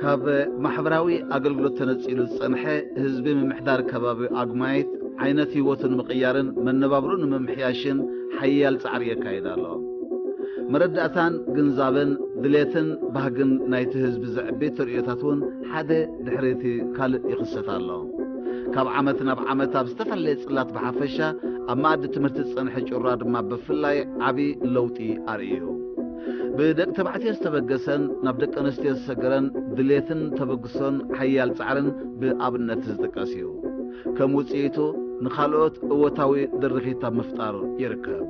ካብ ማሕበራዊ ኣገልግሎት ተነጺሉ ዝጸንሐ ህዝቢ ምምሕዳር ከባቢ ኣጉማይት ዓይነት ህይወቱ ንምቕያርን መነባብሮ ንምምሕያሽን ሓያል ጻዕሪ የካይድ ኣሎ። መረዳእታን ግንዛበን ድሌትን ባህግን ናይቲ ህዝቢ ዘዕቢ ተርእዮታት እውን ሓደ ድሕሪ እቲ ካልእ ይኽሰት ኣሎ። ካብ ዓመት ናብ ዓመት ኣብ ዝተፈላለየ ጽላት ብሓፈሻ፣ ኣብ መኣዲ ትምህርቲ ዝጸንሐ ጩራ ድማ ብፍላይ ዓቢ ለውጢ ኣርእዩ። ብደቂ ተባዕትዮ ዝተበገሰን ናብ ደቂ ኣንስትዮ ዝሰገረን ድሌትን ተበግሶን ሓያል ጻዕርን ብኣብነት ዝጥቀስ እዩ። ከም ውጽኢቱ ንኻልኦት እወታዊ ድርኺት ኣብ ምፍጣር ይርከብ።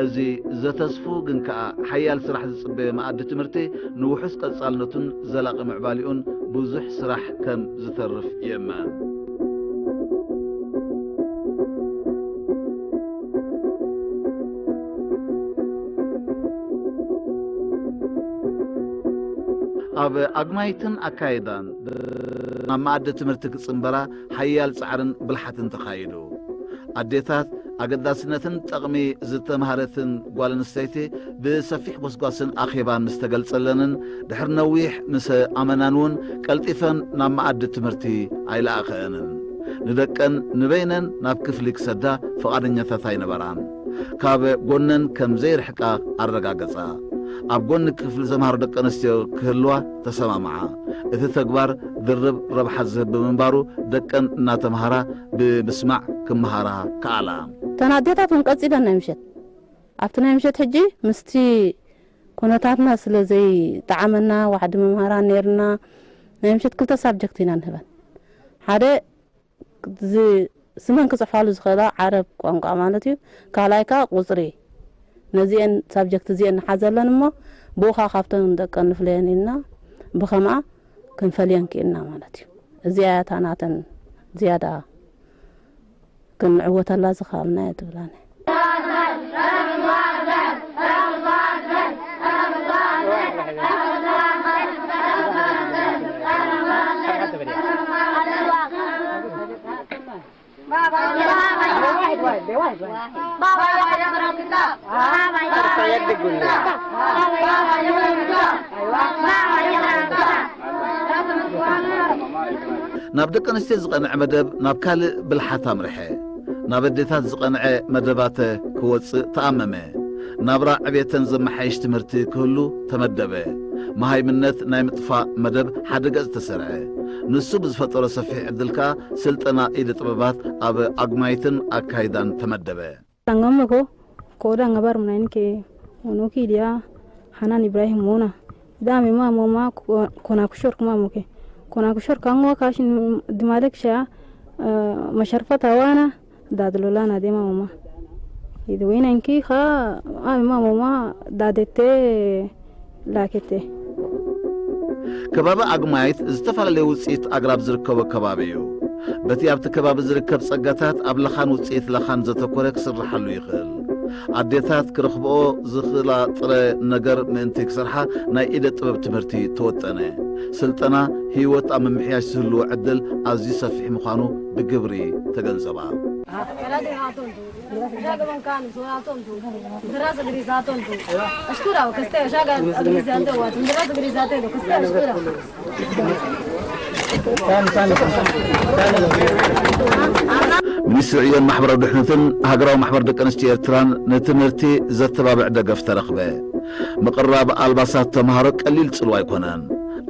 እዚ ዘተስፉ ግን ከኣ ሓያል ስራሕ ዝጽበዮ መኣዲ ትምህርቲ ንውሑስ ቀጻልነቱን ዘላቒ ምዕባሊኡን ብዙሕ ስራሕ ከም ዝተርፍ ይእመን። ኣብ ኣጉማይትን ኣካይዳን ናብ መኣዲ ትምህርቲ ክጽንበራ ሓያል ጻዕርን ብልሓትን ተኻይዱ። ኣዴታት ኣገዳስነትን ጠቕሚ ዝተምሃረትን ጓል ኣንስተይቲ ብሰፊሕ ጎስጓስን ኣኼባን ምስ ተገልጸለንን ድሕሪ ነዊሕ ምስ ኣመናን እውን ቀልጢፈን ናብ መኣዲ ትምህርቲ ኣይለኣኸአንን። ንደቀን ንበይነን ናብ ክፍሊ ክሰዳ ፍቓደኛታት ኣይነበራን። ካብ ጎነን ከም ዘይርሕቃ ኣረጋገጻ። ኣብ ጎኒ ክፍሊ ዘምሃሩ ደቂ ኣንስትዮ ክህልዋ ተሰማምዓ። እቲ ተግባር ድርብ ረብሓ ዝህብ ብምንባሩ ደቀን እናተምሃራ ብምስማዕ ክመሃራ ከኣላ። እተን ኣዴታት እውን ቀጺለን ናይ ምሸት ኣብቲ ናይ ምሸት ሕጂ ምስቲ ኩነታትና ስለ ዘይጠዓመና ዋሕዲ መምሃራን ነይርና ናይ ምሸት ክልተ ሳብጀክት ኢና ንህበን። ሓደ ዝ- ስመን ክጽሕፋሉ ዝኽእላ ዓረብ ቋንቋ ማለት እዩ። ካልኣይ ከኣ ቁጽሪ። ነዚአን ሳብጀክት እዚአን ንሓዘለን እሞ ብኡ ከኣ ካብተን ደቀን ንፍለየን ኢልና ብኸምኣ ክንፈልየን ክኢልና ማለት እዩ። እዚኣ እያ እታ ናተን ዝያዳ ክንዕወተላ ዝኸኣልና እያ ትብላኒ። ናብ ደቂ ኣንስትዮ ዝቐንዐ መደብ ናብ ካልእ ብልሓት ኣምርሐ። ናብ ኣዴታት ዝቐንዐ መደባተ ክወጽእ ተኣመመ። ናብራ ዕቤተን ዘመሓይሽ ትምህርቲ ክህሉ ተመደበ። መሃይምነት ናይ ምጥፋእ መደብ ሓደ ገጽ ተሰርዐ። ንሱ ብዝፈጠሮ ሰፊሕ ዕድል ከኣ ስልጠና ኢደ ጥበባት ኣብ ኣጉማይትን ኣካይዳን ተመደበ። Tangame ko koda ngabar munaini ke unuki dia Hanan Ibrahim mona. Ida mema moma konakushor kuma moke. Konakushor kangwa kashin dimalek sha masharfa tawana dadlolana dema moma. Ida wena inki kha a mema moma dadete ላኪቲ። ከባቢ ኣጉማይት ዝተፈላለየ ውፅኢት ኣግራብ ዝርከቦ ከባቢ እዩ። በቲ ኣብቲ ከባቢ ዝርከብ ጸጋታት ኣብ ለኻን ውፅኢት ለኻን ዘተኮረ ክስርሓሉ ይኽእል። ኣዴታት ክረኽብኦ ዝኽእላ ጥረ ነገር ምእንቲ ክሰርሓ ናይ ኢደ ጥበብ ትምህርቲ ተወጠነ። ስልጠና ህይወት ኣብ ምምሕያሽ ዝህልዎ ዕድል ኣዝዩ ሰፊሕ ምዃኑ ብግብሪ ተገንዘባ። ሚኒስትሪ ዕዮን ማሕበራዊ ድሕነትን ሃገራዊ ማሕበር ደቂ ኣንስትዮ ኤርትራን ንትምህርቲ ዘተባብዕ ደገፍ ተረኽበ። ምቕራብ ኣልባሳት ተምሃሮ ቀሊል ጽልዋ ኣይኮነን።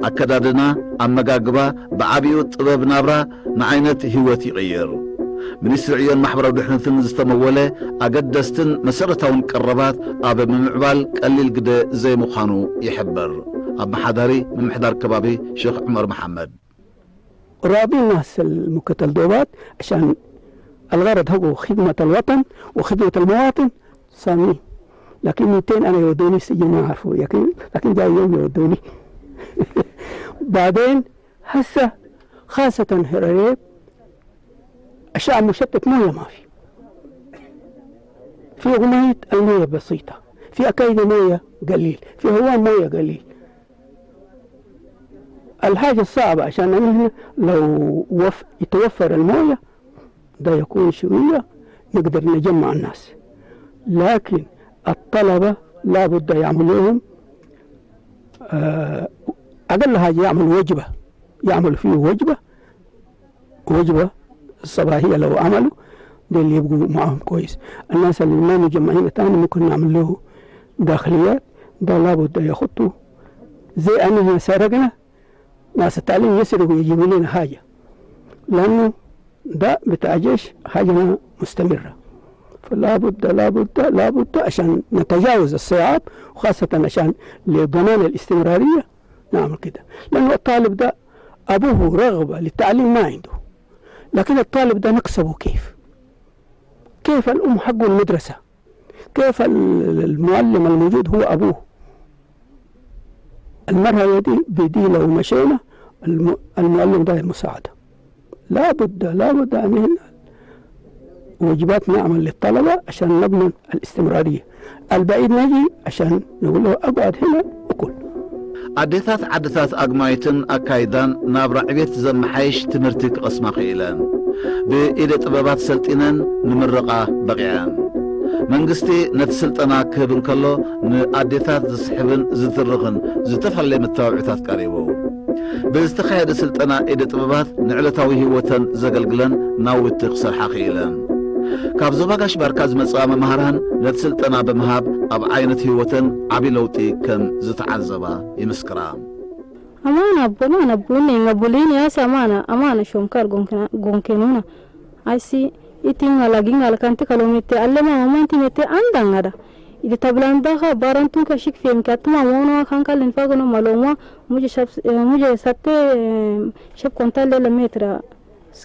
ኣከዳድና፣ ኣመጋግባ፣ ብዓቢኡ ጥበብ ናብራ ንዓይነት ህይወት ይቕይር። ሚኒስትሪ ዕዮን ማሕበራዊ ድሕነትን ዝተመወለ ኣገደስትን መሰረታውን ቀረባት ኣብ ምምዕባል ቀሊል ግደ ዘይምዃኑ ይሕብር። ኣመሓዳሪ ምምሕዳር ከባቢ ሼኽ ዑመር መሓመድ። رابين ناس المكتل دوبات عشان الغرض هو خدمة الوطن وخدمة المواطن سامي. لكن ميتين أنا يودوني السجن ما أعرفه، لكن لكن جاي يوم يودوني. بعدين هسه خاصة هرريب الشعب مشتت، موية ما في. في أغنية الموية بسيطة، في أكايد موية قليل، في هوام موية قليل. الحاجة الصعبة عشان نحن لو وف-، يتوفر الموية، ده يكون شوية نقدر نجمع الناس، لكن الطلبة لا بد يعملوا لهم، آه، أقل حاجة يعملوا وجبة، يعملوا فيه وجبة، وجبة صباحية لو عملوا، ده اللي يبقوا معاهم كويس. الناس اللي ما مجمعين تاني ممكن نعمل له داخليات، ده لابد يخطوا. زي أننا سرقنا، ناس التعليم يسرقوا يجيبوا لنا حاجة، لأنه ده بتاع جيش حاجة مستمرة. فلا بد، لا بد، لا بد عشان نتجاوز الصعاب، وخاصة عشان لضمان الاستمرارية نعمل كده. لأنه الطالب ده أبوه رغبة للتعليم ما عنده، لكن الطالب ده نكسبه كيف؟ كيف الأم حقه المدرسة؟ كيف ال-، المعلم الموجود هو أبوه؟ المرحلة دي بدي لو مشينا، الم-، المعلم ده مساعدة. لا بد، لا بد أن واجبات نعمل للطلبة عشان نضمن الاستمرارية. البعيد نجي عشان نقول له: "اقعد هنا وكل". ኣዴታት ዓድታት ኣግማይትን ኣካይዳን ናብራ ዕቤት ዘመሓይሽ ትምህርቲ ክቐስማ ክኢለን። ብኢደ ጥበባት ሰልጢነን ንምርቓ በቒዐን። መንግስቲ ነቲ ስልጠና ክህብ እንከሎ፣ ንኣዴታት ዝስሕብን ዝትርኽን ዝተፈላለየ መተባብዕታት ቀሪቡ። ብዝተኻየደ ስልጠና ኢደ ጥበባት ንዕለታዊ ህይወተን ዘገልግለን ናውቲ ክሰርሓ ክኢለን። ካብ ዞባ ጋሽ ባርካ ዝመጽኣ መማህራን ነቲ ስልጠና ብምሃብ ኣብ ዓይነት ህይወተን ዓቢ ለውጢ ከም ዝተዓዘባ ይምስክራ። Amaana abbona na bune nga bulini asa amaana, amaana shomkar gonkena, gonkenuna. Aisi, iti nga lagi nga lakanti kalomete, allema mamanti mete anda nga da. Ide tablanda ka barantun ka shik fem ki atuma mono kan kalin fagono maloma, muje shab, eh, muje satte, eh, shab kontalle la metra.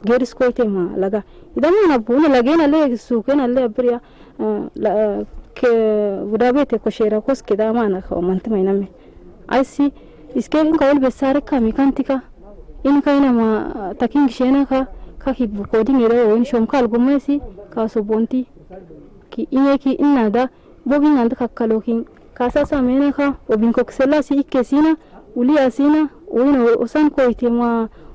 Geris koyte ma laga. Ida mana buna lagena le sukena le abriya, eh, la, eh, ke budabete koshera koske da mana ka manti mainame. Aisi, iske hin kawul besare ka mekantika. In ka ina ma, eh, taking shena ka, ka ki bu coding ida o in shomkal gumesi, ka so bonti. Ki inye ki inna da, Bobi ngan ka kalokin. Ka sasa mena ka, obin kok selasi ikke sina, uli asina, oino osan ko itema,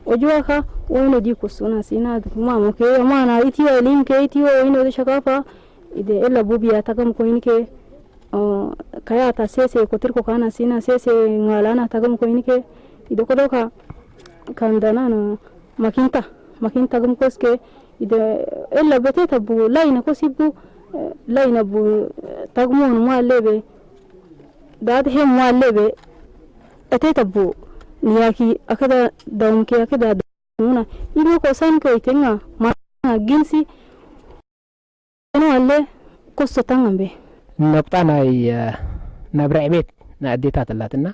ojua ka, oino di kusuna sina, ma mo ke, ma na itiwa elim ke, itiwa oino de shakafa, ide ella bobi atagam ko inke, o, kaya ta sese, kotir ko kana sina, sese ngalana atagam ko inke, ide kodoka, kandana no, makinta, makinta gum koske, Ida ella bete tabu laina kosibu, eh, laina bu, eh, tagmon mualebe. Dad he mualebe. Ete tabu niyaki akada daunke akada dauna. Ino kosan ko itenga ma ginsi. Eno alle kosto tangambe. ነቁጣ ናይ፣ እ፣ ነብረ ዕቤት ንኣዴታት ኣላትና።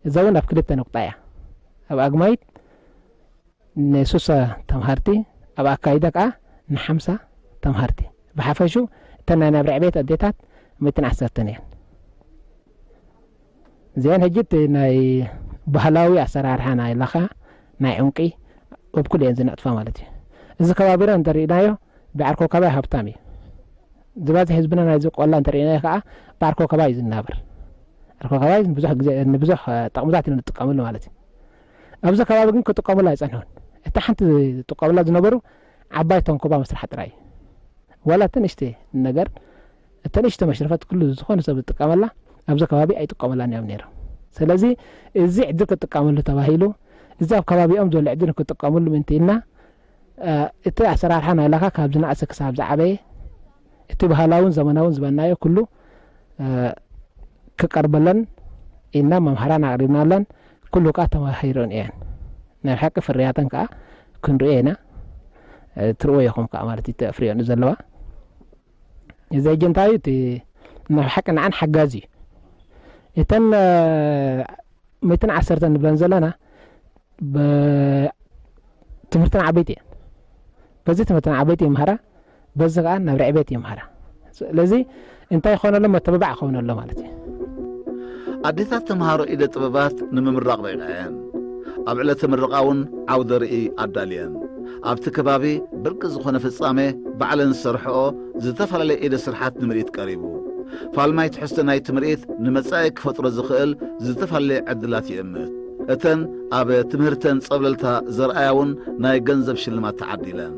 እዛ እውን ኣብ ክልተ ነቁጣ እያ። ኣብ ኣግማይት ንሱሳ ተምሃርቲ፣ ኣብ ኣካይዳ ከኣ ንሓምሳ ተምሃርቲ። ብሓፈሹ እተን ናይ ነብረ ዕቤት ኣዴታት ሚእትን ዓሰርተን እየን። እዚአን ሕጂ እቲ ናይ ባህላዊ ኣሰራርሓ ናይ ላኻ፣ ናይ ዕንቂ፣ እብ ኩሉ እየን ዝነጥፋ ማለት እዩ። እዚ ከባቢና እንተሪእናዮ፣ ብዓርኮ ከባቢ ሃብታም እዩ። ዝበዝሕ ህዝብና ናይዚ ቆላ እንተሪእናዮ ከዓ ብዓርኮ ከባቢ እዩ ዝናበር። ዓርኮ ከባቢ ብዙሕ ግዜ ንብዙሕ፣ እ፣ ጠቕምታት ኢና ንጥቀመሉ ማለት እዩ። ኣብዚ ከባቢ ግን ክጥቀሙሉ ኣይጸንሑን። እታ ሓንቲ ዝጥቀሙላ ዝነበሩ ዓባይ ተንኮባ ምስራሕ ጥራይ እዩ። ዋላ እተን ንእሽተይ ነገር፣ እተን ንእሽተይ መሽረፈት ኩሉ ዝኾነ ሰብ ዝጥቀመላ፣ ኣብዚ ከባቢ ኣይጥቀሙላን እዮም ነይሮም። ስለዚ እዚ ዕድል ክጥቀመሉ ተባሂሉ፣ እዚ ኣብ ከባቢኦም ዘሎ ዕድል ክጥቀመሉ ምእንቲ ኢልና፣ እ፣ እቲ ኣሰራርሓ ናይ ላኻ ካብ ዝነኣሰ ክሳብ ዝዓበየ፣ እቲ ባህላውን ዘመናውን ዝበልናዮ ኩሉ፣ እ፣ ክቀርበለን ኢልና መምሃራን ኣቕሪብናለን። ኩሉ ከኣ ተማሂረን እየን። ናይ ብሓቂ ፍርያተን ከኣ ክንርእዮ ኢና። እ፣ ትርእዎ ኢኹም ከኣ ማለት እዩ፣ እቲ ኣፍርዮን ዘለዋ። እዚ ሕጂ እንታይ እዩ? እቲ ናይ ብሓቂ ንዓን ሓጋዚ እዩ። እተን፣ እ፣ ሚእትን ዓሰርተን ንብለን ዘለና፣ ብ-፣ ትምህርተን ዓበይቲ እየን። በዚ ትምህርተን ዓበይቲ ይምሃራ፣ በዚ ከኣ ናብ ርዕቤት ይምሃራ። ስለዚ እንታይ ይኾነሎም? መተባባዕ ይኾነሎም ማለት እዩ። ኣዴታት ተምሃሮ ኢደ ጥበባት ንምምራቕ በቒዐን። ኣብ ዕለተ ምርቓ እውን ዓውደ ርእይ ኣዳልየን። ኣብቲ ከባቢ ብርቂ ዝኾነ ፍጻሜ ባዕለን ዝሰርሕኦ ዝተፈላለየ ኢደ ስርሓት ንምርኢት ቀሪቡ። ፋልማይ ትሕዝቶ ናይቲ ምርኢት ንመጻኢ ክፈጥሮ ዝኽእል ዝተፈላለየ ዕድላት ይእምት። እተን ኣብ ትምህርተን ጸብለልታ ዘርኣያ እውን ናይ ገንዘብ ሽልማት ተዓዲለን።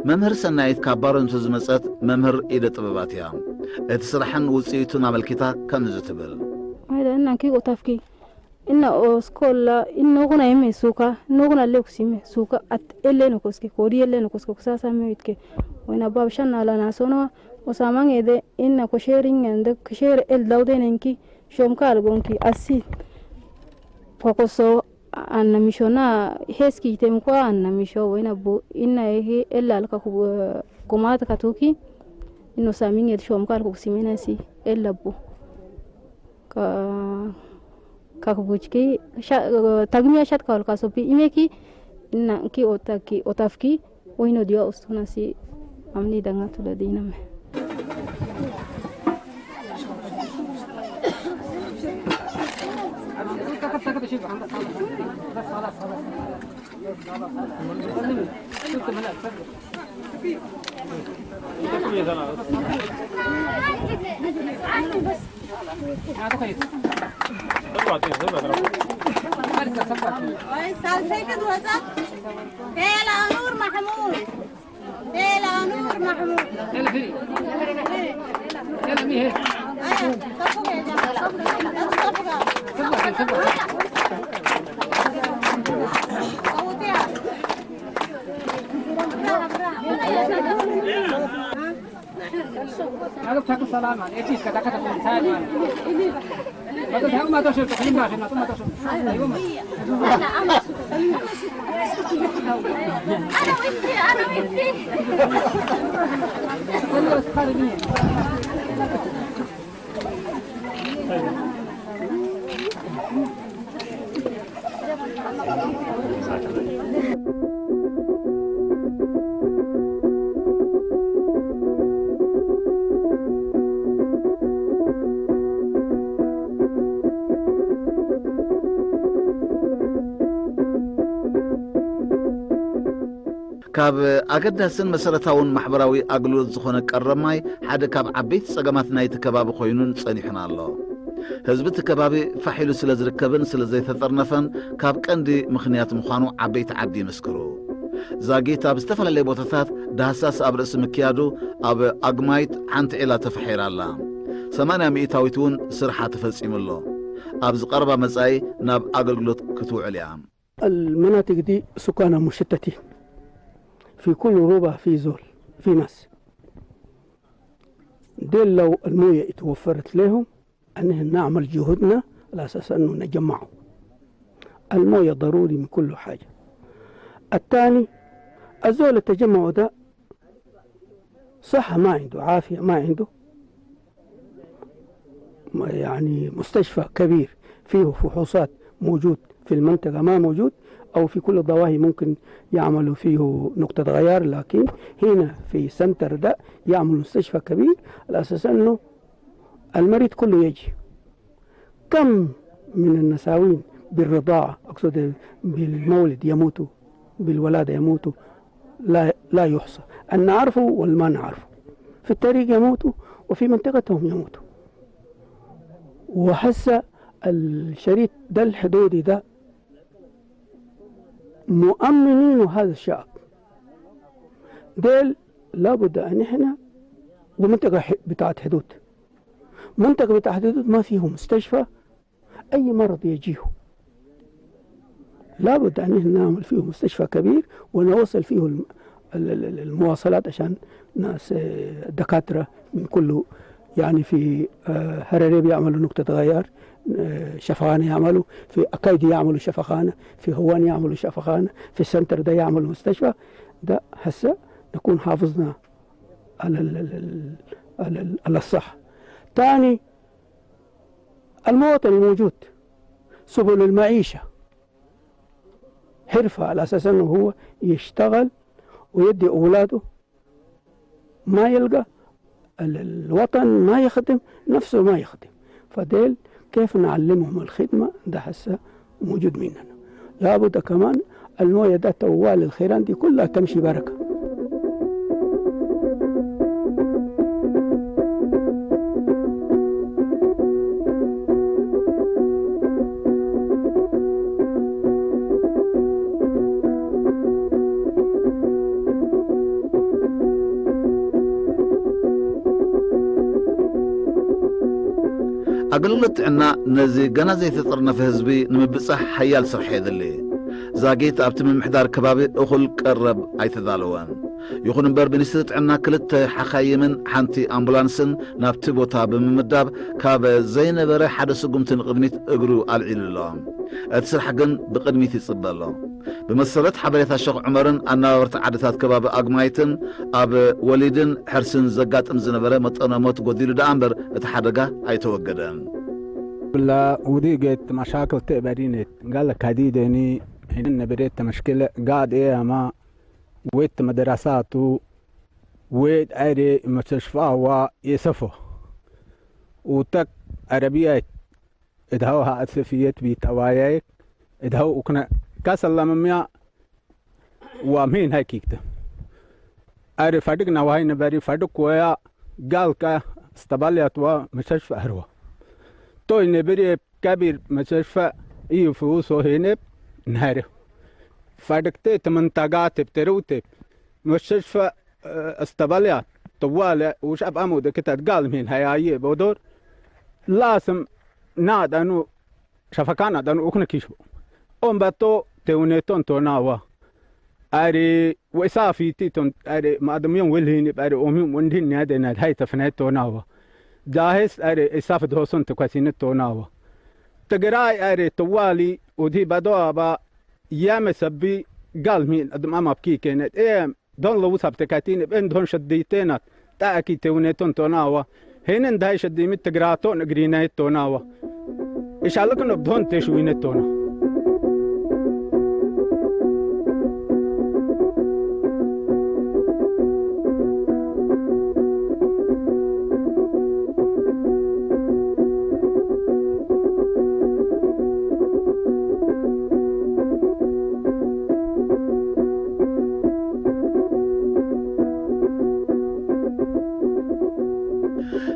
መምህር ሰናይት ካብ ባረንቱ ዝመጸት መምህር ኢደ ጥበባት እያ። እቲ ስራሕን ውጽኢቱን ኣመልኪታ ከምዚ ትብል። Hayda, innan ki otafki. Inna o skola, inno kuna ime suka, inno kuna le kusime suka, at ele no koske, kodi ele no koske, kusasa me itke. Wena bab shan ala na sono, o samang ede, inna ko sharing and ko share el daude nenki, shom ka algonki, asi. Kokoso, anna misho na, heski item kwa anna misho, wena bu, inna ehe, el alka ku, kumat katuki, inno saming ed shom ka alko kusimena si, el labu. Ka-, kakbuchki, sha-, tagmiya shat kawal kasopi imeki, na ki otaki, otafki, oino dia ustuna si amni danga tula diname. Salsete duwatsa. Tela Nur Mahmud. Tela Nur Mahmud. Aya, safuga ya. Safuga. ካብ ኣገዳስን መሰረታውን ማሕበራዊ ኣገልግሎት ዝኾነ ቀረብ ማይ ሓደ ካብ ዓበይቲ ጸገማት ናይቲ ከባቢ ኮይኑን ጸኒሑን ኣሎ። ህዝቢ እቲ ከባቢ ፋሕ ኢሉ ስለ ዝርከብን ስለ ዘይተጠርነፈን ካብ ቀንዲ ምኽንያት ምዃኑ ዓበይቲ ዓዲ ይምስክሩ። ዛጊት ኣብ ዝተፈላለየ ቦታታት ዳህሳስ ኣብ ርእሲ ምክያዱ ኣብ ኣግማይት ሓንቲ ዒላ ተፋሒራ ኣላ። ሰማንያ ሚእታዊት እውን ስርሓ ተፈጺሙ ኣሎ። ኣብዚ ቀረባ መጻኢ ናብ ኣገልግሎት ክትውዕል እያ። المناطق دي سكانها مشتتين. في كل ربع في زول، في ناس. ديل لو الموية اتوفرت لهم، أننا نعمل جهودنا على أساس أنه نجمعه. الموية ضروري من كل حاجة. الثاني، الزول التجمع ده صحة ما عنده، عافية ما عنده، ما، يعني، مستشفى كبير فيه فحوصات موجود في المنطقة ما موجود، أو في كل الضواحي ممكن يعملوا فيه نقطة غيار، لكن هنا في سنتر ده يعمل مستشفى كبير على أساس أنه المريض كله يجي. كم من النساوين بالرضاعة، أقصد بالمولد، يموتوا، بالولادة يموتوا، لا، لا يحصى. أن نعرفه والما نعرفه. في الطريق يموتوا، وفي منطقتهم يموتوا. وهسه الشريط ده الحدودي ده مؤمنين هذا الشعب. ديل لابد أن إحنا، ومنطقة ح-، بتاعت حدود. منطقة بتاع حدود ما فيه مستشفى، أي مرض يجيه لابد أن إحنا نعمل فيه مستشفى كبير، ونوصل فيه الم-، ال-، ال-، ال-، المواصلات عشان ناس، آه، دكاترة من كل، يعني، في، آه، هريري بيعملوا نقطة غيار، آه، شفغانة يعملوا، في أكايدي يعملوا شفغانة، في هوان يعملوا شفغانة، في السنتر ده يعملوا مستشفى. ده هسه نكون حافظنا على ال-، ال-، ال-، على ال-، على الصحة. تاني، المواطن الموجود، سبل المعيشة، حرفة على أساس أنه هو يشتغل ويدي أولاده، ما يلقى ال-، الوطن ما يخدم، نفسه ما يخدم. فديل كيف نعلمهم الخدمة؟ ده هسه موجود مننا. لابد كمان الموية ده توال الخيران دي كلها تمشي بركة. ኣገልግሎት ጥዕና ነዚ ገና ዘይተጠርነፈ ህዝቢ ንምብጻሕ ሓያል ስራሕ የድሊ። ዛጊት ኣብቲ ምምሕዳር ከባቢ እኹል ቀረብ ኣይተዳለወን። ይኹን እምበር፣ ሚኒስትሪ ጥዕና ክልተ ሓኻይምን ሓንቲ ኣምቡላንስን ናብቲ ቦታ ብምምዳብ፣ ካብ ዘይነበረ ሓደ ስጉምቲ ንቕድሚት እግሩ ኣልዒሉ ኣሎ። እቲ ስራሕ ግን ብቕድሚት ይጽበ ኣሎ። ብመሰረት ሓበሬታ ሸኽ ዑመርን ኣነባበርቲ ዓድታት ከባቢ ኣግማይትን፣ ኣብ ወሊድን ሕርስን ዘጋጥም ዝነበረ መጠነ ሞት ጎዲሉ ደኣ እምበር፣ እቲ ሓደጋ ኣይተወገደን። لا ودي قيت مشاكل تبرينت قال لك هدي ديني هنا بديت مشكلة قاعد إيه ما ويت مدرسات ويت أري مستشفى ويسفو وتك عربية إدهو ها أسفيت بيتوايك إدهو أكنا كاس الله مميا ومين هاي كيكتا أري فدق نواهي نبري فدق ويا قال كا استباليات ومستشفى هروا توي نبري كبير مستشفى إيو فوسو هينب نهاري فدقتي تمنطقات بتروتي مستشفى استباليات طوالي وشعب أمو دكتات قال مين هيايي بودور لازم ناد أنو شفكان أدن أكنا كيشبو أم باتو تونيتون توناوا أري وإسافي تيتون أري ما أدم يوم ولهيني بأري أمي وندين نادي ناد هاي تفنيت توناوا داهس أري إساف دهوسون تكوسين توناوا تقراي أري توالي ودي بدو أبا يام سبي قال مين أدم أما بكي كانت إيه دون لو سبتكاتين بإن دون شديتينات تأكي تونيتون توناوا هين داي شدي متقراتون قريناي توناوا إشالكن بدون تشوينتونا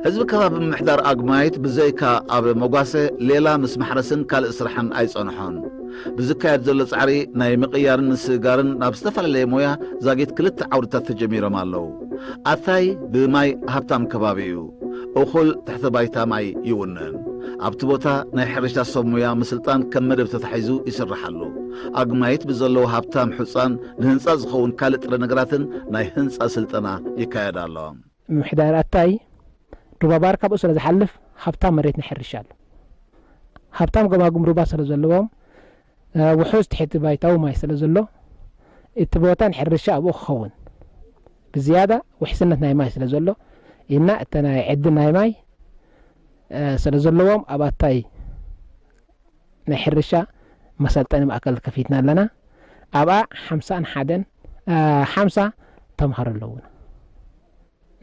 ህዝቢ ከባቢ ምምሕዳር ኣግማይት ብዘይካ ኣብ መጓሰ ሌላ ምስ ማሕረስን ካልእ ስራሕን ኣይጸንሖን። ብዝካየድ ዘሎ ጻዕሪ ናይ ምቕያርን ምስግጋርን ናብ ዝተፈላለየ ሞያ ዛጊት ክልተ ዓውድታት ተጀሚሮም ኣለዉ። ኣታይ ብማይ ሃብታም ከባቢ እዩ። እኹል ትሕተ ባይታ ማይ ይውንን። ኣብቲ ቦታ ናይ ሕርሻ ሰብ ሞያ ምስልጣን ከም መደብ ተታሒዙ ይስራሕ ኣሎ። ኣግማይት ብዘለዎ ሃብታም ሑጻን ንህንጻ ዝኸውን ካልእ ጥረ ነገራትን ናይ ህንጻ ስልጠና ይካየድ ኣሎ። ምምሕዳር ኣታይ ሩባ ባርካ ብኡ ስለ ዝሓልፍ ሃብታም መሬት ናይ ሕርሻ ኣሎ። ሃብታም ገማግም ሩባ ስለ ዘለዎም ውሑስ ትሕቲ ባይታዊ ማይ ስለ ዘሎ እቲ ቦታ ንሕርሻ ኣብኡ ክኸውን ብዝያዳ ውሕስነት ናይ ማይ ስለ ዘሎ እና እተ ናይ ዕድል ናይ ማይ ስለ ዘለዎም ኣብ ኣታይ ናይ ሕርሻ መሰልጠኒ ማእከል ከፊትና ኣለና። ኣብኣ ሓምሳን ሓደን ሓምሳ ተምሃሮ ኣለዉና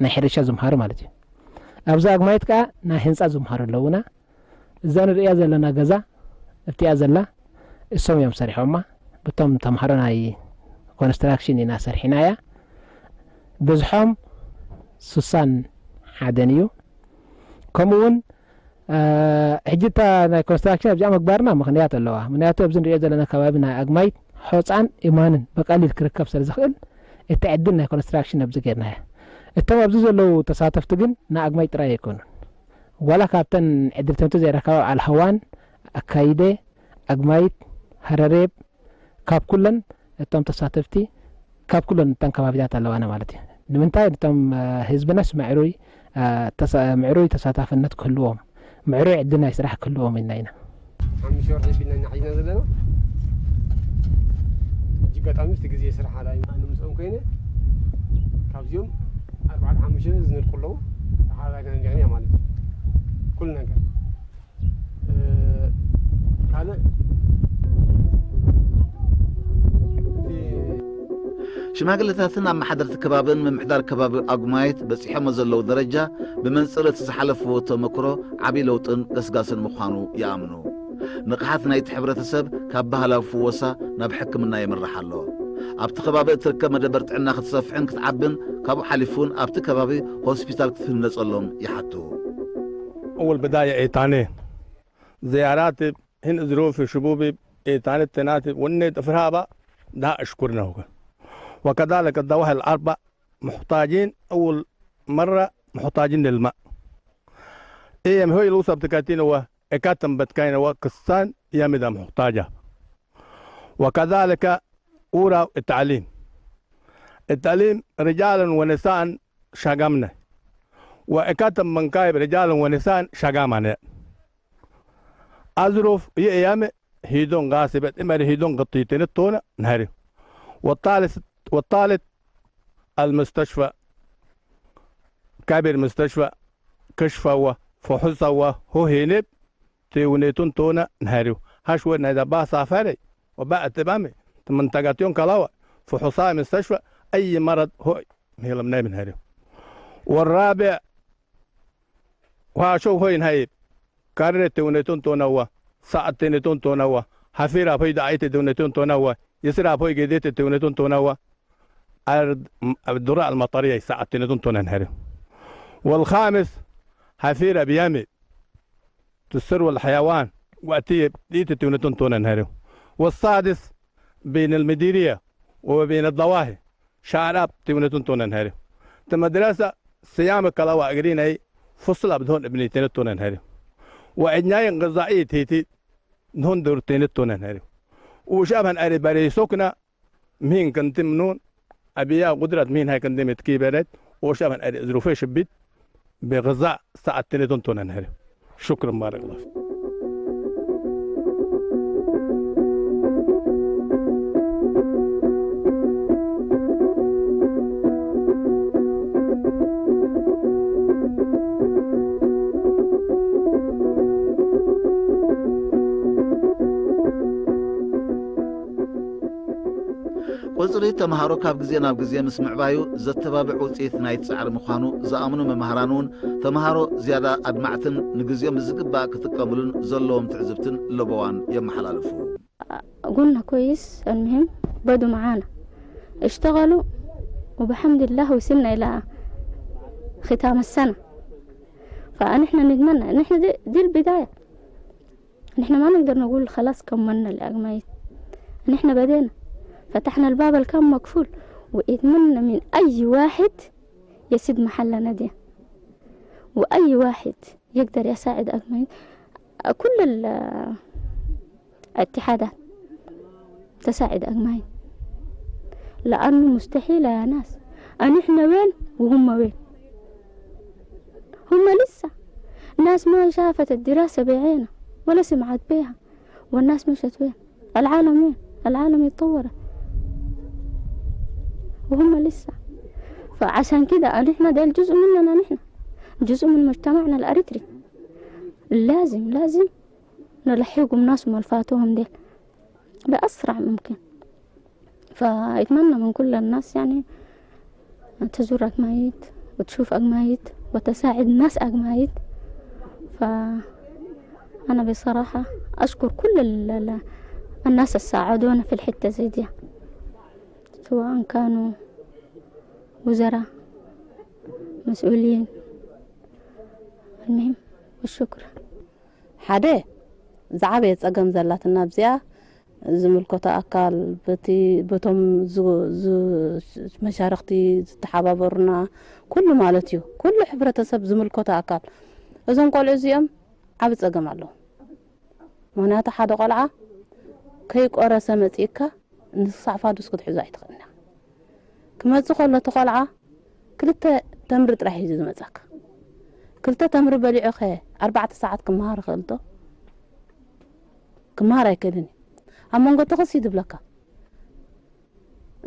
ናይ ሕርሻ ዝምሃሩ ማለት እዩ። ኣብዚ ኣግማይት ከዓ ናይ ህንፃ ዝምሃሩ ኣለዉና። እዛ ንርእያ ዘለና ገዛ እብቲኣ ዘላ እሶም እዮም ሰሪሖማ። ብቶም ተምሃሮ ናይ ኮንስትራክሽን ኢና ሰርሒናያ። ብዝሖም ሱሳን ሓደን እዩ። ከምኡ እውን ሕጂ እታ ናይ ኮንስትራክሽን ኣብዚኣ ምግባርና ምኽንያት ኣለዋ። ምክንያቱ ኣብዚ ንሪኦ ዘለና ከባቢ ናይ ኣግማይት ሖፃን እማንን ብቀሊል ክርከብ ስለ ዝኽእል እቲ ዕድል ናይ ኮንስትራክሽን ኣብዚ ጌርናያ። እቶም ኣብዚ ዘለዉ ተሳተፍቲ ግን ንኣግማይት ጥራይ ኣይኮኑን። ዋላ ካብተን ዕድል ትምህርቲ ዘይረከባ በዓል ሃዋን፣ ኣካይደ፣ ኣግማይት፣ ሃረሬብ ካብ ኩለን እቶም ተሳተፍቲ ካብ ኩለን እተን ከባቢታት ኣለዋና ማለት እዩ። ንምንታይ እቶም ህዝብናስ ምዕሩይ ምዕሩይ ተሳታፍነት ክህልዎም ምዕሩይ ዕድል ናይ ስራሕ ክህልዎም ኢልና ኢና። ሓሙሽተ ወርሒ ቢልና ኢና ሒዝና ዘለና። እጅ ኣጋጣሚ ምስቲ ግዜ ስራሕ ሓላይ ንምፅኦም ኮይነ ካብዚኦም ኣርባዕተ ሓሙሽተ ዝነድቁ ኣለዉ። ሓላይና እንዲዕን እያ ማለት እዩ። ኩሉ ነገር ካልእ ሽማግለታትን ኣመሓደርቲ ከባብን ምምሕዳር ከባቢ ኣጉማይት በፂሖሞ ዘለዉ ደረጃ ብመንፅር እቲ ዝሓለፍዎ ተመክሮ ዓብዪ ለውጥን ገስጋስን ምዃኑ ይኣምኑ። ንቕሓት ናይቲ ሕብረተሰብ ካብ ባህላዊ ፍወሳ ናብ ሕክምና የምርሕ ኣሎ። ኣብቲ ከባቢ እትርከብ መደበር ጥዕና ክትሰፍሕን ክትዓብን ካብኡ ሓሊፉን ኣብቲ ከባቢ ሆስፒታል ክትህነፀሎም ይሓቱ። أول بداية إيتاني زيارات هن ظروف شبوبي إيتاني تناتي وني تفرهابا ده أشكرنا هو. وكذلك الدواهي الأربع محتاجين أول مرة محتاجين للماء. Iyem hoy lusab tikatin wa ekatam batkaina wa kissan yamida muhtaja. Wa kadhalika ura التعليم. التعليم رجالا ونساء شاقمنا. Wa ekatam mankaib رجالا ونساء شاقمنا. Azruf ye yame hidon gasibet imari hidon gatitene tona nahari. Wa talis, wa talit المستشفى، كبير مستشفى، كشفة و فحوصة و هو هينب تيونيتون تونا نهاريو. هاش وين هذا با سافري وبا اتبامي تمنتقاتيون كلاوة فحوصة مستشفى أي مرض هو مهلم نايم نهاريو. والرابع وهاشو هو ينهيب كارنة تيونيتون تونا و ساعة تينيتون تونا و حفيرة فيدا عيت تيونيتون تونا و يسرى فوي قديت تيونيتون تونا و أرض الدراء المطرية ساعة تينيتون تونا نهاريو. والخامس حفيرة بيامي تسر والحيوان وأتي ديت تيونيتون تونا نهاريو. والسادس بين المديرية وبين الضواحي شعراب تيونيتون تونا نهاريو. تمدرسة صيام كلاوة أجرين أي فصل أبدهون ابني تينيتون نهاريو. وأجناي غذائي تيتي نهون دور تينيتون نهاريو. وشابهن أري بري سكنة مين كنتم نون أبيا قدرة مين هاي كنتم تكيبرت. وشابهن أري ظروفي شبيت بغذاء ساعة تنتون تونن هري. شكرا، بارك الله فيك. ቁጽሪ ተምሃሮ ካብ ግዜ ናብ ግዜ ምስ ምዕባዩ ዘተባብዕ ውጽኢት ናይቲ ጻዕሪ ምዃኑ ዝኣምኑ መማህራን እውን፣ ተምሃሮ ዝያዳ ኣድማዕትን ንግዜኦም ብዝግባእ ክጥቀምሉን ዘለዎም ትዕዝብትን ለበዋን የመሓላልፉ። قلنا كويس، المهم بدوا معانا اشتغلوا وبحمد الله وصلنا إلى ختام السنة. فنحن نتمنى، نحن دي، دي البداية. نحن ما نقدر نقول خلاص كملنا الأجمعين. نحن بدينا، فتحنا الباب اللي كان مقفول، وأتمنى من أي واحد يسد محلنا دي، وأي واحد يقدر يساعد أجمعين. كل ال-، الاتحادات تساعد أجمعين، لأنه مستحيل يا ناس، أن إحنا وين وهم وين. هم لسه ناس ما شافت الدراسة بعينها ولا سمعت بيها، والناس مشت وين؟ العالم وين؟ العالم يتطور وهم لسه. فعشان كده أن إحنا ديل جزء مننا نحن، جزء من مجتمعنا الأريتري. لازم، لازم نلحقهم ناس ملفاتهم ديل بأسرع ممكن. فأتمنى من كل الناس يعني تزور أجمايت وتشوف أجمايت وتساعد ناس أجمايت. فأنا بصراحة أشكر كل ال-، ال-، الناس اللي ساعدونا في الحتة زي دي، سواء كانوا وزراء، مسؤولين، المهم، والشكر. ሓደ ዝዓበየ ጸገም ዘላትና ኣብዚኣ ዝምልከቶ ኣካል በቲ፣ በቶም ዝ-፣ ዝ-፣ መሻርኽቲ ዝተሓባበሩና ኩሉ ማለት እዩ፣ ኩሉ ሕብረተሰብ ዝምልከቶ ኣካል እዞም ቆልዑ እዚኦም ዓቢ ጸገም ኣለዎ። ምኽንያቱ ሓደ ቆልዓ ከይቆረሰ መጺእካ ንሳዕፋዱስ ክትሕዞ ኣይትኽእልና። ክመጽእ ከሎ እቲ ቆልዓ ክልተ ተምሪ ጥራሕ እዩ ዝመጻካ። ክልተ ተምሪ በሊዑ ኸ ኣርባዕተ ሰዓት ክመሃር ይኽእል ዶ? ክመሃር ኣይክእልን እዩ። ኣብ መንጎ ተኸሲ ድብለካ።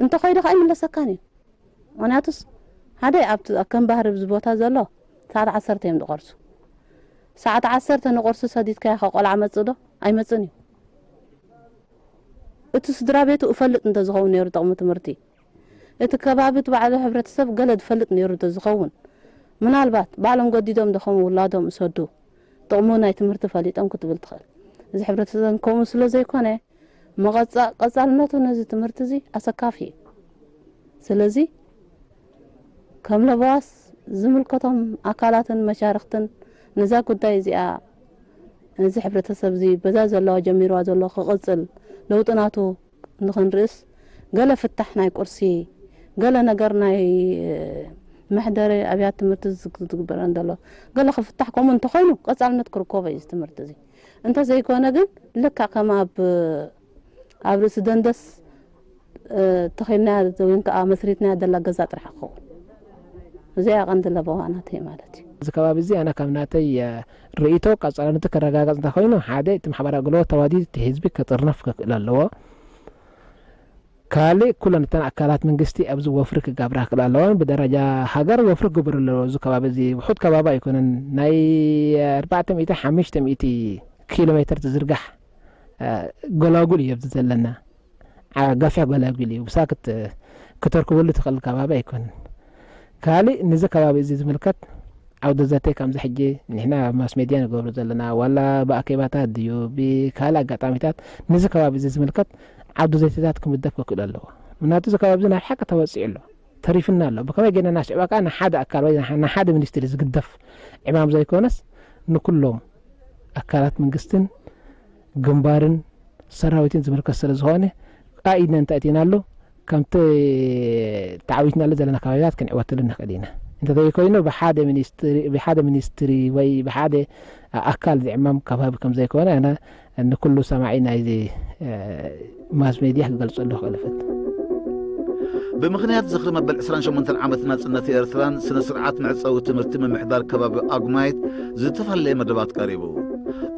እንተ ኸይዱ ኸኣ ኣይምለሰካን እዩ። ምኽንያቱስ ሓደ ኣብቲ፣ ኣብ ከም ባህሪ ኣብዚ ቦታ ዘሎ ሰዓት ዓሰርተ እዮም ዝቐርሱ። ሰዓት ዓሰርተ ንቐርሱ ሰዲድካዮ ከ ቆልዓ መጽእ ዶ? ኣይመጽእን እዩ። እቲ ስድራ ቤቱ እፈልጥ እንተ ዝኸውን ነይሩ ጥቕሚ ትምህርቲ፣ እቲ ከባቢ እቲ ባዕሉ ሕብረተሰብ ገለ ዝፈልጥ ነይሩ እንተ ዝኸውን፣ ምናልባት ባዕሎም ገዲዶም ዶ ከምኡ ውላዶም እሰዱ፣ ጥቕሙ ናይ ትምህርቲ ፈሊጦም ክትብል ትኽእል። እዚ ሕብረተሰብ ከምኡ ስለ ዘይኮነ፣ መቐጻ-፣ ቀጻልነቱ ነዚ ትምህርቲ እዚ ኣሰካፊ እዩ። ስለዚ ከም ለበዋስ ዝምልከቶም ኣካላትን መሻርኽትን ነዛ ጉዳይ እዚኣ፣ ነዚ ሕብረተሰብ እዚ በዛ ዘለዋ ጀሚርዋ ዘሎ ክቕጽል፣ ለውጢ ናቱ ንኽንርእስ፣ ገለ ፍታሕ ናይ ቁርሲ፣ ገለ ነገር ናይ፣ እ፣ መሕደሪ ኣብያት ትምህርቲ ዝግ- ዝግበረን ዘሎ ገለ ክፍታሕ ከምኡ እንተኾይኑ ቀጻልነት ክርከቦ እዩ እዚ ትምህርቲ እዚ። እንተዘይኮነ ግን ልክዕ ከም ኣብ ኣብ ርእሲ ደንደስ ተኺልናያ ወይ ከዓ መስሪትናያ ዘላ ገዛ ጥራሕ ክኸውን። እዚኣ ቀንዲ ለበዋ ናተይ ማለት እዩ። እዚ ከባቢ እዚ ኣነ ካብ ናተይ ርእይቶ ቀፃልነቱ ክረጋገፅ እንተኮይኑ ሓደ እቲ ማሕበራዊ ኣገልግሎት ተዋዲድ እቲ ህዝቢ ክጥርነፍ ክክእል ኣለዎ። ካልእ ኩለን እተን ኣካላት መንግስቲ ኣብዚ ወፍሪ ክገብራ ክክእል ኣለወን። ብደረጃ ሃገር ወፍሪ ክግበር ኣለዎ። እዚ ከባቢ እዚ ውሑድ ከባቢ ኣይኮነን። ናይ ኣርባዕተ ሚእቲ ሓሙሽተ ሚእቲ ኪሎ ሜትር ዝዝርጋሕ ጎላጉል እዩ ኣብዚ ዘለና። ገፊሕ ጎላጉል እዩ። ብሳክት ክተርክበሉ ትኽእል ከባቢ ኣይኮነን። ካልእ ነዚ ከባቢ እዚ ዝምልከት ዓውደ ዘተ ከምዚ ሕጂ ንሕና ኣብ ማስ ሜድያ ንገብሮ ዘለና ዋላ ብኣኬባታት ድዩ ብካልእ ኣጋጣሚታት ነዚ ከባቢ እዚ ዝምልከት ዓውደ ዘተታት ክምደብ ክክእል ኣለዎ። ምክንያቱ እዚ ከባቢ እዚ ናብ ሓቂ ተወፂኡ ኣሎ፣ ተሪፍና ኣሎ። ብከመይ ገይርና ናስዕባ ከዓ ንሓደ ኣካል ወይ ንሓደ ሚኒስትሪ ዝግደፍ ዕማም ዘይኮነስ ንኩሎም ኣካላት መንግስትን ግንባርን ሰራዊትን ዝምልከት ስለ ዝኾነ ኣኢድና እንተእቲናሉ ከምቲ ተዓዊትናሉ ዘለና ከባቢታት ክንዕወትሉ ንኽእል ኢና። እንተዘይኮይኑ ብሓደ ሚኒስትሪ ብሓደ ሚኒስትሪ ወይ ብሓደ ኣካል ዝዕመም ከባቢ ከም ዘይኮነ ኣነ ንኩሉ ሰማዒ ናይዚ ማስ ሜድያ ክገልጸሉ ክእል እፈት። ብምኽንያት ዝኽሪ መበል ዕስራን ሸሞንተን ዓመት ናጽነት ኤርትራን ስነ ስርዓት መዕጸዊ ትምህርቲ ምምሕዳር ከባቢ ኣጉማይት ዝተፈላለየ መደባት ቀሪቡ።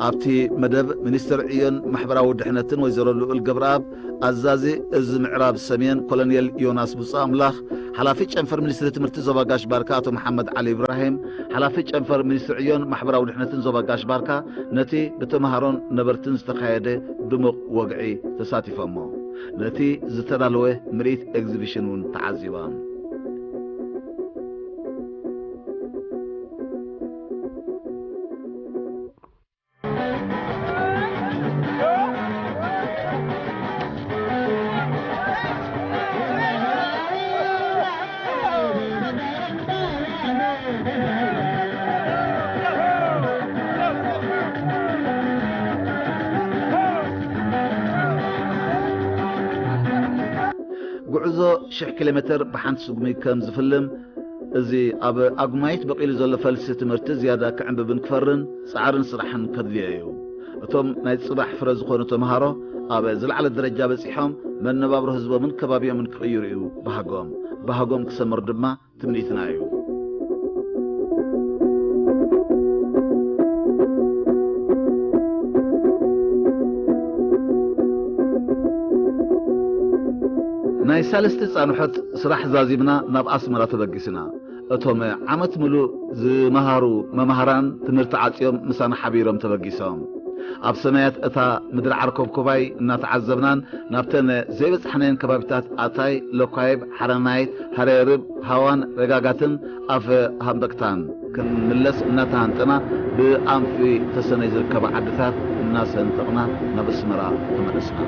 ኣብቲ መደብ ሚኒስትር ዕዮን ማሕበራዊ ድሕነትን ወይዘሮ ልኡል ገብረኣብ፣ ኣዛዚ እዚ ምዕራብ ሰሜን ኮሎኔል ዮናስ ብፁእ ኣምላኽ፣ ሓላፊ ጨንፈር ሚኒስትሪ ትምህርቲ ዞባ ጋሽ ባርካ ኣቶ መሓመድ ዓሊ ኢብራሂም፣ ሓላፊ ጨንፈር ሚኒስትሪ ዕዮን ማሕበራዊ ድሕነትን ዞባ ጋሽ ባርካ ነቲ ብተምሃሮን ነበርትን ዝተኻየደ ድሙቕ ወግዒ ተሳቲፎሞ። ነቲ ዝተዳለወ ምርኢት ኤግዚቢሽን እውን ተዓዚቦም። ጉዕዞ ሽሕ ኪሎ ሜትር ብሓንቲ ስጉሚ ከም ዝፍልም፣ እዚ ኣብ ኣጉማይት በቂሉ ዘሎ ፈልሲ ትምህርቲ ዝያዳ ክዕንብብን ክፈርን ጻዕርን ስራሕን ከድልዮ እዩ። እቶም ናይ ጽባሕ ፍረ ዝኾኑ ተምሃሮ ኣብ ዝለዓለ ደረጃ በጺሖም መነባብሮ ህዝቦምን ከባቢኦምን ክቕይሩ እዩ ባህጎም። ባህጎም ክሰምር ድማ ትምኒትና እዩ። ናይ ሳልስቲ ጻንሖት ስራሕ ዛዚምና ናብ ኣስመራ ተበጊስና። እቶም ዓመት ምሉእ ዝመሃሩ መማህራን ትምህርቲ ዓጽዮም ምሳና ሓቢሮም ተበጊሶም። ኣብ ሰማያት እታ ምድሪ ዓርኮብኮባይ እናተዓዘብናን ናብተን ዘይበጻሕናየን ከባቢታት ኣታይ፣ ሎኳይብ፣ ሓረናይት፣ ሃረርብ፣ ሃዋን፣ ረጋጋትን ኣፈ ሃምበክታን ክንምለስ እናተሃንጠና ብኣንፊ ተሰነይ ዝርከባ ዓድታት እናሰንጠቕና ናብ ኣስመራ ተመለስና።